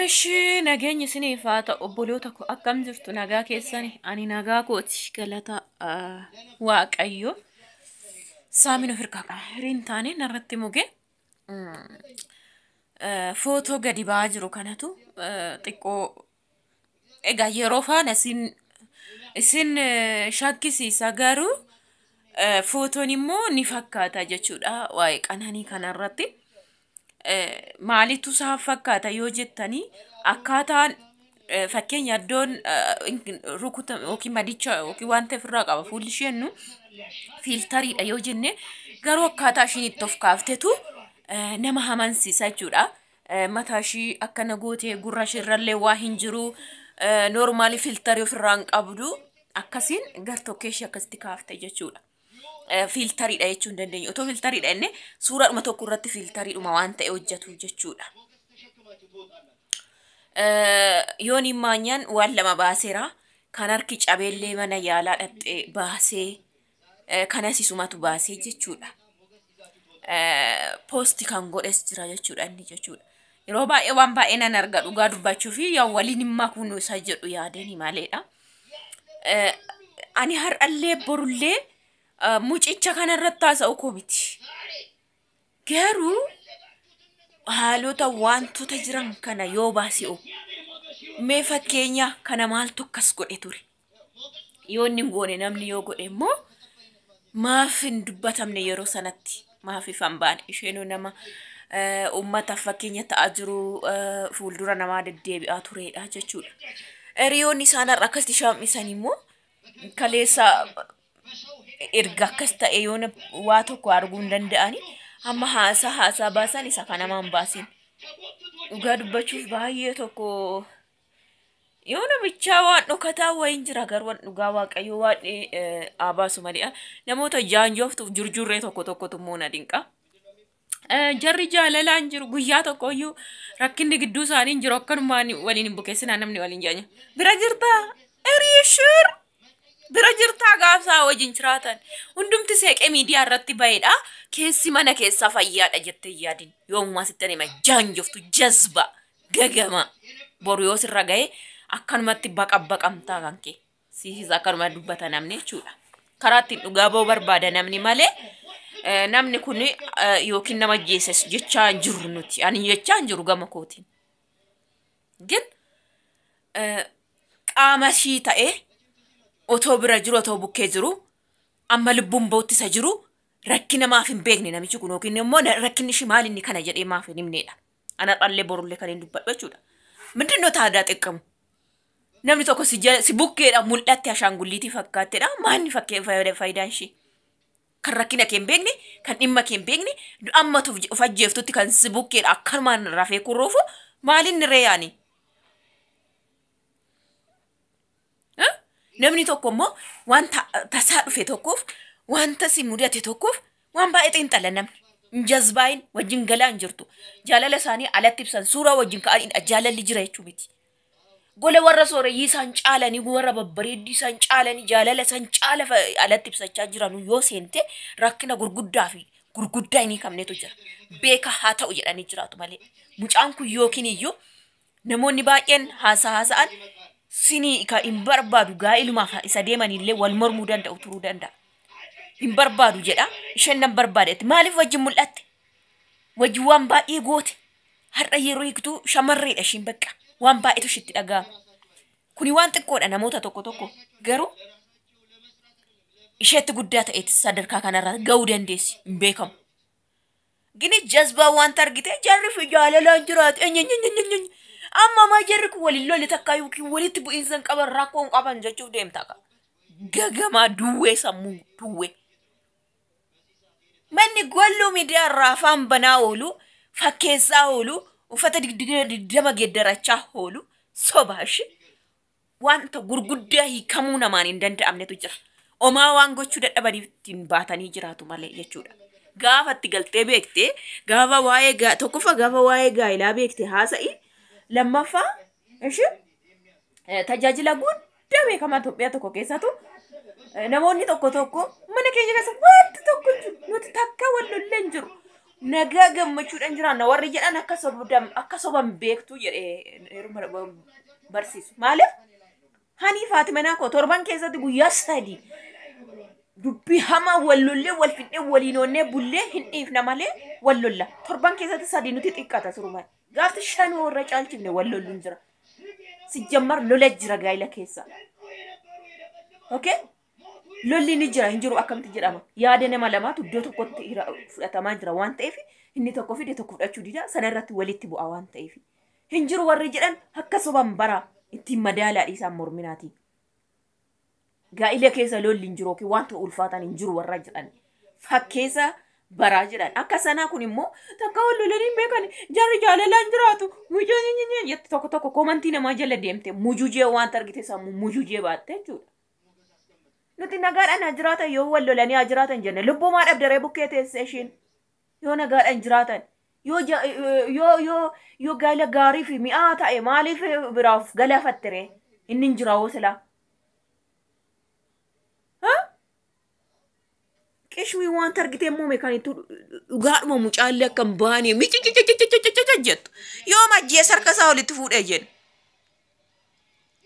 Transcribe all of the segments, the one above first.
Ishii nageenya isiniif haa ta'u obboloota koo, akkam jirtu? Nagaa keessani? Ani nagaa kooti, galata Waaqayyo. Saamin of hirkaa qaba. Hiriin taane narratti muge. Footoo gadi ba'aa jiru kanatu xiqqoo egaa yeroo faana isin shakkisiisa, garuu footoon immoo ni fakkaata jechuudha waa'ee qananii kanarratti. Maalitu isaa fakkaata yoo jettanii, akkaataan fakkeenya iddoon rukutame yookiin madicha yookiin wanta ofirraa qaba fuulli isheen fiiltariidha yoo jenne, garuu akkaataa ishiin itti of kaaftetu nama amansiisa jechuudha. Mataa ishii akkana gootee, gurra ishee irrallee waa hin jiru, noormaali fiiltarii ofirraa hin qabdu, akkasiin gartokkee ishee akkasitti kaafte jechuudha. Fiiltariidha jechuu hin dandeenyu. Otoo fiiltariidha jennee suuraadhuma tokko irratti fiiltariidhuma waan ta'e hojjetu jechuudha. Yoon maanyaan waan lama baaseera. Kan harki cabeellee mana yaalaa dhaqxee baasee, kanas isumatu baasee jechuudha. Poosti kan godhes jira jechuudha inni jechuudha. Yeroo baay'ee waan baay'ee nan arga dhugaa dubbachuu fi yaa waliin hin makuun isa jedhu yaadeen maleedha. Ani har'allee borullee mucicha kanarratti haasa'u koo miti. Garuu haalota wantoota jiran kana yoo baasi'u, mee fakkeenya kana maaltu akkas godhe ture? Yoo inni hin goone, namni yoo godhe immoo maaf hin dubbatamne yeroo sanatti? Maaf ifa hin baane? Isheenuu nama uummataaf fakkeenya ta'aa jiru, fuuldura namaa deddeebi'aa turedha jechuudha. Hiriyoonni isaan har'a akkasitti shaam'isan immoo kaleessa erga akkas ta'e yoo waa tokko arguu hin danda'ani, amma haasaa haasaa baasan isa kana namaan baasin. Dhugaa dubbachuuf baay'ee tokko yoo namichaa waan dhokataa wayiin jira, garuu waan dhugaa Waaqayyoo waan haa baasu malee namoota jaanjooftuuf jurjurree tokko tokkotu immoo na dinqa. Jarri jaalalaan jiru, guyyaa tokko iyyuu rakkinni gidduu isaanii hin jiru, akkanumaan waliin hin bukeessinaa namni waliin jaanya. Bira jirtaa? Eriishur! Bira jirtaa gaafsaa wajjin jiraatan? Hundumti seeqee miidiyaa irratti bahedha. Keessi mana keessaa fayyaadha jettee yaadin. Yoomumaa sitti hima, jaanjoftu, jazba, gagama. Boru yoo sirra gahe akkanumatti baqa baqamtaa kan kee. Siifis akkanuma dubbata namni jechuudha. Karaa ittiin dhugaa ba'uu barbaada namni malee namni kun yookiin nama jeeses jechaa hin jirru nuti. Ani jechaa hin jiru gama kootiin. Gin qaama ishii ta'ee otoo bira jiru, otoo bukkee jiru, amma lubbuun bootti isa jiru rakkina maaf hin beekne namichi kun, yookiin immoo rakkinni ishii maal inni kana jedhee maaf hin himneedha. Ana dhallee borullee kan hin dubbadhu jechuudha. Mindinoo taadaa xiqqamu? Namni tokko si bukkeedha mul'atte, ashaangulliitii fakkaattedha. Maalni fakkee faayidaan ishii? Kan rakkina kee hin beekne, kan dhimma kee hin beekne, amma of ajjeeftutti kan si bukkeedha akkanumaan rafee kurruufu maalinni ree yaani? Namni tokko immoo wanta tasaa dhufe tokkoof, wanta si mudate tokkoof waan baay'ee xiinxala namni. Hin jazbaayin, wajjin galaa hin jirtu. Jaalala isaanii alatti ibsan, suuraa wajjin ka'anii jaalalli jira jechuu miti. Gola warra sooreyyii isaan caalanii, warra babbareeddii isaan caalanii, jaalala isaan caala alatti ibsachaa jiran yoo seente, rakkina gurguddaa fi gurguddaa hin hiikamnetu jira. Beeka haa ta'u jedhanii jiraatu malee. Mucaan kun yookiin iyyuu namoonni baay'een haasaa haasa'an sinii ka hin barbaadu, gaa'ilumaaf isa deemanillee wal mormuu danda'u turuu danda'a. Hin barbaadu jedha, isheen nan barbaadetti. Maaliif wajjin mul'atte? Wajjin waan baay'ee goote. Har'a yeroo hiiktuu shamarreedha ishiin, bakka waan baay'eetu ishitti dhaga'ama. Kuni waan xiqqoodha namoota tokko tokko, garuu isheetti guddaa ta'eeti sadarkaa kanarra ga'uu dandeessi hin beekamu. Gini jazbaa wanta argite jarri fi jaalalaan jiraatu enyenyenyenyenyen. Amma maa jarri kun waliin lole takkaa yookiin walitti bu'iinsa hin qaban, rakkoo hin qaban jechuuf deemta ka. Gagamaa duwwee, sammuu duwwee. Manni golluu miidiyaa irraa afaan banaa oolu, fakkeessaa oolu, uffata 20 geeddarachaa oolu soba ishee. Wanta gurguddaa hiikamuu namaan hin danda'amnetu jira. Omaa waan gochuu dadhabaniif ittiin baatanii jiraatu malee jechuudha. Gaafa itti galtee beekte, gaafa waa'ee tokkoffaa gaafa waa'ee gaa'ilaa beekte haasa'i, lammaffaa ishee tajaajila guddaa beekamaa Itoophiyaa tokko keessatu namoonni tokko tokko mana keenya keessa wanti tokko hin jiru, nuti takka wal lollee hin jiru. Nagaa gammachuudhaan jiraanna warri jedhan akka soban beektu jedhee yeroo barsiisu. Maaliif? Hanii Faatimanaa koo torban keessatti guyyaa 3 dubbii hamaa wal lollee wal fidhee waliin oonnee bullee hin dhiifna malee wal lolla. Torban keessatti 3 nuti xiqqaata surumaan. Gaafti 5 warra caalchifne wal lolluun jira. Sijjammar lola jira gaa'ila keessa. Okay? Lolli ni jira hin jiru akkamitti jedhama. Yaada nama lamaatu iddoo tokkotti fudhatamaa jira waan ta'eef inni tokko fide tokko fudhachuu dida sana irratti walitti bu'a waan ta'eef. Hin jiru warri jedhan akka soban bara ittiin madaalaa dhiisaan morminaati. Gaa'ila keessa lolli hin jiru yookiin wanta ulfaatan hin jiru warra jedhan. Fakkeessa baraa jedhan. Akka sanaa kun immoo takka wal lolanii hin beekan jarri jaalalaan jiraatu. Mujuu jettu tokko tokko komantii namaa jala deemte mujujee wanta argite sammuu mujujee baatte jechuudha. Nuti nagaadhaan haa jiraatan yoo wal lolanii haa jiraatan jenne lubbumaa dhabdaree bukkee teessee ishiin yoo nagaadhaan jiraatan yoo yoo yoo yoo gaa'ila gaarii fi mi'aa ta'e maaliif biraaf galaafattere inni hin jira hoo silaa. Qishmii wanta argitee muume kan itti dhugaadhuma mucaallee akka hin baane michichichichichichichi jettu yoo majjees harka isaa walitti fuudhee jedhe.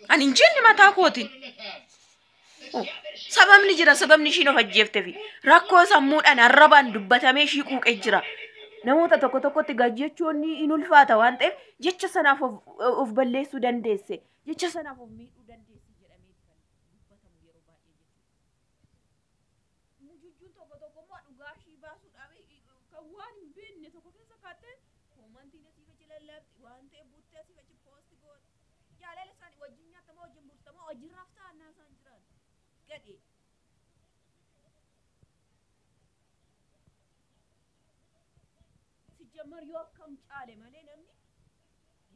Ani hin jenne mataa kootiin. Sababni jira sababni ishiin of ajjeeftefi rakkoo sammuudhaan arrabaan dubbatamee ishii quuqee jira. Namoota tokko tokkotti jechoonni hin ulfaata waan ta'eef jecha sanaaf of balleessuu dandeesse jecha sanaaf of miidhuu dandeesse jedhamee kan dubbatamu yeroo baay'ee jechuudha. Mujujjuun tokko tokko immoo dhugaa ishii baasuudhaaf kan waan hin beekne tokko keessa kaattee koomantiin asii fachi lallaafti waan ta'e buuttee asii fachi poosti goota. Jaalala isaanii wajjin nyaatamaa wajjin bultamaa wajjin raftaa annaa isaan jiran. Gadhee. Sijjammar yoo akkam caale malee namni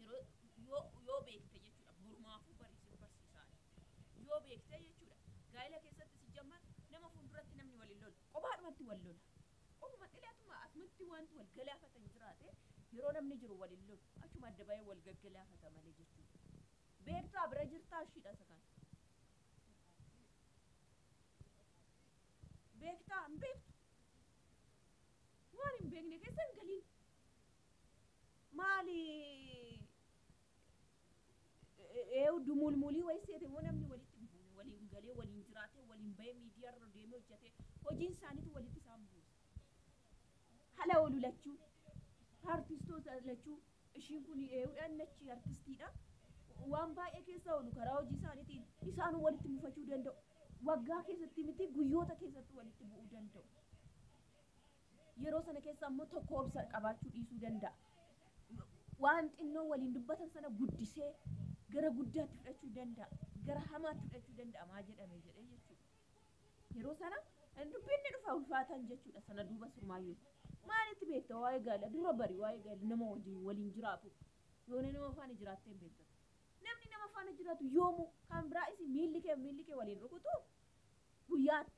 yeroo yoo beekte jechuudha borumaafuu barsiisaa yoo beekte jechuudha gaa'ila keessatti sijjammar nama fuulduratti namni waliin lolu qobaadhumatti wal lola qofuma xilaatuma asumatti wanti wal galaafatan jiraate yeroo namni jiru waliin lolu achuma adda bahee wal gaggalaafata malee jechuudha. Beektaa bira jirtaa ishiidha isa kana. Beektaa hin beektu. Waan hin beekne keessa hin galiin. Maali dumulmulii wayii seete immoo namni walitti hin buune waliin galee waliin jiraatee waliin bahee miidiyaa irra deemee hojjetee hojiin isaaniitu walitti isaan buusa. Hala oolu lachuu artistoota lachuu ishiin kun eeyyuudhaan lachi artistiidha. Waan baay'ee keessa oolu karaa hojii isaaniitiin isaan walitti mufachuu danda'u. Waggaa keessatti miti guyyoota keessatti walitti bu'uu danda'u. Yeroo sana keessa ammoo tokko obsa qabaachuu dhiisuu danda'a. Waan xinnoo waliin dubbatan sana guddisee gara guddaatti fudhachuu danda'a. Gara hamaatti fudhachuu danda'a maa jedhame jedhee jechuudha. Yeroo sana dubbiin ni dhufa ulfaatan jechuudha sana duuba surmaayyuu. Maalitti beekta waa'ee gaala dura bari waa'ee gaala nama wajjin waliin jiraatu. Yoo nama faana jiraattee hin beektu. Namni nama faana jiraatu yoomuu kan biraa isin miilli kee waliin rukutu guyyaatti.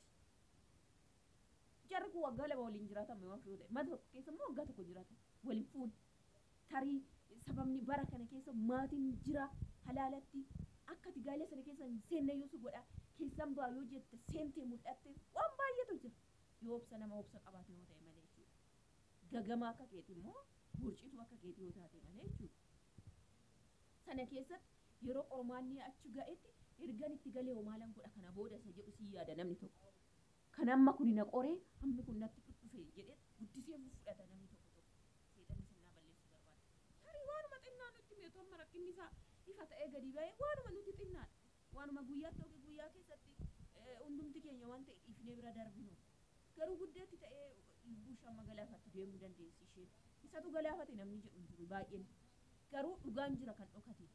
Jarri kun waggaa 2 waliin jiraatan waan fi'uu ta'e. Mana tokko keessa immoo waggaa 1 jiraatan waliin fuun. Tarii sababni bara kana keessa maatiin jira halaalatti akka ati gaa'ela sana keessa hin seenne yoo si godha keessan ba'a yoo jette seentee mul'atte waan baay'eetu jira. Yoo obsa nama obsa qabaate yoo ta'e malee jechuudha. Gagamaa akka keeti immoo burcituu akka keeti yoo taate malee jechuudha. Sana keessatti yeroo qormaanni achi ga'etti ergan itti galee maalan godha kana booda isa jedhu si yaada namni tokko. Kan amma kun na qoree hammi kun natti dhufe jedhee guddisee fudhata namni tokko tokko. Seexanni sinnaa balleessuu barbaada. Tarii waanuma xinnaa nutti meetu amma rakkinni isaa ifa ta'ee gadi ba'ee waanuma nuti xinnaadha. Waanuma guyyaatti yookiin guyyaa keessatti hundumti keenya waan ta'e dhiifnee bira darbinu. Garuu guddeetti ta'ee lubbuu ishee amma galaafattu deemuu dandeessi isheen. Isatu galaafate namni jedhu hin jiru baay'een. Garuu dhugaan jira kan dhokate.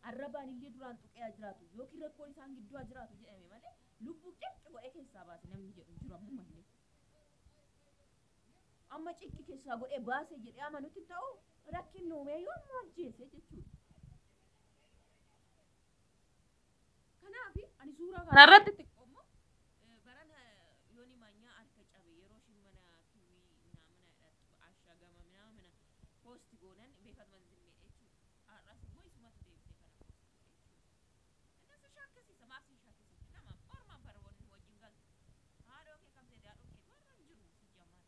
Arrabaan illee duraan tuqee haa jiraatu yookiin rakkoon isaan gidduu haa jiraatu jedhame malee lubbuu cicci godhee keessaa baase namni jedhu hin jiru ammumallee. Amma cikki keessaa godhee baase jedhee amanutti ta'u rakkinni uumee yoo amma ajjeese jechuudha. Kanaaf ani suuraa kanarratti xiqqoo immoo barana yooni maanyaa harka cabe yeroo ishiin mana kiwii naamana ashagama naamana poosti goonan beekatuma zimmeedha jechuudha. Har'as immoo isumatu deebisee kana poosti godhe jechuudha. Innis shakkisiisa maaf si shakkisiisa nama ormaan bara wajjin galtu. Haadhoo kee qabdee haadhoo kee warra hin jiru si jammaara.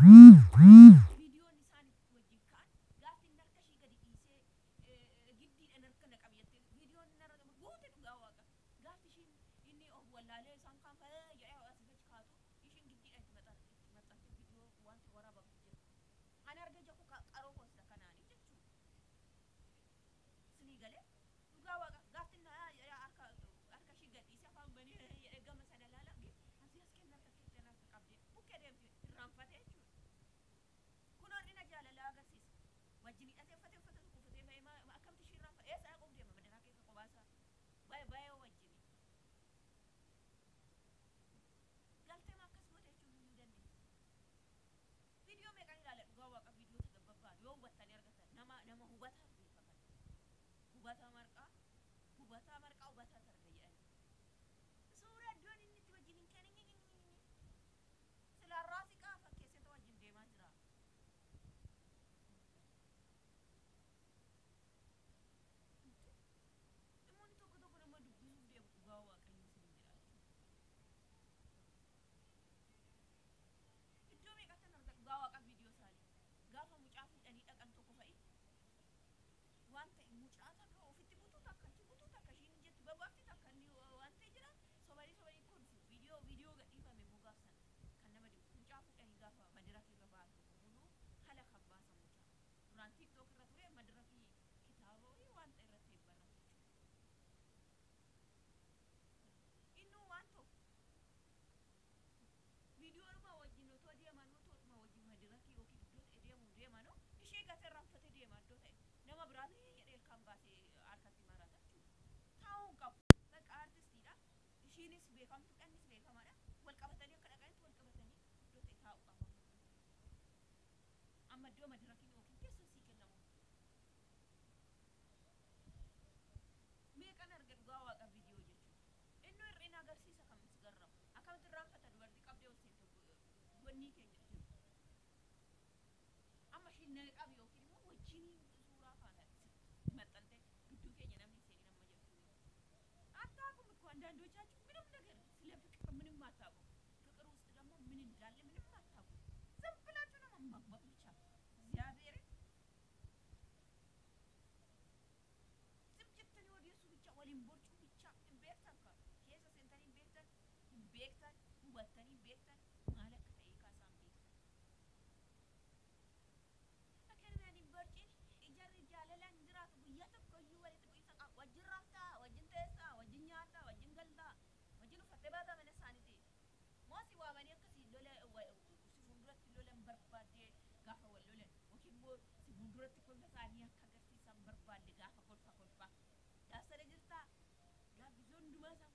Viidiyoon isaan wajjin ka'an gaafni inni harka ishii gadi dhiisee giddiidhaan harka na qabi jettee viidiyoon inni harka guute dhugaa waaqa. Gaafni ishiin inni of wallaalee isaan kaan fa'aa jedhee asii achi kaatu ishiin giddiidhaan itti maxxantee viidiyoo wanta waraabamtu jira. Ani arga ija koo qaroo koo isa kanaanii jechuudha. Sinii galee dhugaa waaqa gaafni inni jedhee harka ishii gad dhiisee afaan banee jedhee gama sana ilaala asii as kenna harka keetti harka qabdee bukkee deemte irraanfatee jechuudha. Kun hir'ina jaalalaa agarsiisa. Wajjin hidhatee uffata uffata tokko uffatee ba'ee akkamitti ishii irraanfata? Eessa dhaquuf deema madaraa keessa qobaasaa? Baay'ee baay'ee wajjin. Galtee ma akkas goote jechuun hin dandeessu. Viidiyoo meeqan ilaala dhugaa waaqa viidiyoota gabbabbaan yoo hubattanii argatan nama nama hubataa beeka kana. Hubataa marqaa hubataa marqaa hubataa targa jedhani. Suuraa iddoon inni itti wajjin hin kennin silaa raasiqaa fakkeessee wajjin deemaa jira. Namoonni tokko tokko nama dubbisuuf deemu dhugaa waaqayyo isin jedha jechuudha. Iddoo meeqatti arga dhugaa waaqa viidiyoo isaanii. Gaafa mucaa fuudhanii dhaqan tokko fa'i waan ta'e mucaa takka ofitti butuu takka achi butuu takka ishiin jettu babaafti takka inni waan ta'e jira sobanii sobanii kolfu viidiyoo viidiyoo gadhiifame immoo gaaf sana kan nama dhibu mucaa fuudhanii gaafa madirakii irra ba'an tokko kunuu haala kan baasan mucaa duraan TikTok irra ture madirakii kitaaba wayii waan ta'e irratti barrate jechuudha. Innuu waan tokko viidiyoodhuma wajjin otoo deemanuu otoodhuma wajjin madirakii yookiin iddoo ta'e deemuu deemanuu ishee gatee irraanfatee deema iddoo ta'e nama biraatu jedhee ilkaan baasee harkatti marata jechuudha. Taa'uu hin qabu. Bakka aartistiidha. Ishiinis beekamtuudha innis beekamaadha. Wal qabatanii akka dhaqanitti wal qabatanii iddoo ta'e taa'uu qaba. Amma iddoo madirakiin yookiin teessoon sii kennamu. Meeqan arga dhugaa waaqa viidiyoo jechuudha. Innuu hir'ina agarsiisa kan si garramu. Akkamitti irraanfata dubartii qabdee ol seente gonnii keenya jiru. Amma ishiin na qabi yookiin immoo wajjiniin suuraa faana maxxantee gidduu keenya namni seenin amma jettu. አታውቁም እኮ አንዳንዶቻችሁ ምንም ነገር ስለ ፍቅር ምንም አታውቁም። ፍቅር ውስጥ ደግሞ ምን እንዳለ ምንም አታውቁም። ዝም ብላችሁ ነው መማጓት ብቻ። እግዚአብሔርን ዝም jettanii odeessuu ብቻ waliin borcuu ብቻ hin beektan ka keessa seentanii hin beektan hin beektan hubattanii hin beektan maal akka ta'e kaasaan beektan. Akkanaan hin borcin ijarri jaalalaan jiraatu guyyaa tokko iyyuu walitti bu'iinsa qabu. Wajjin raftaa, wajjin teessaa, wajjin nyaattaa, wajjin galtaa, wajjin uffattee baataa mana isaaniiti. Moosii waamanii akkasii lola si fuulduratti lolan barbaaddee gaafa wal lolan yookiin immoo si fuulduratti kolfa isaanii akka agarsiisan barbaadde gaafa kolfa kolfa. Gaafsana jirtaa gaaffisoo hundumaa isaan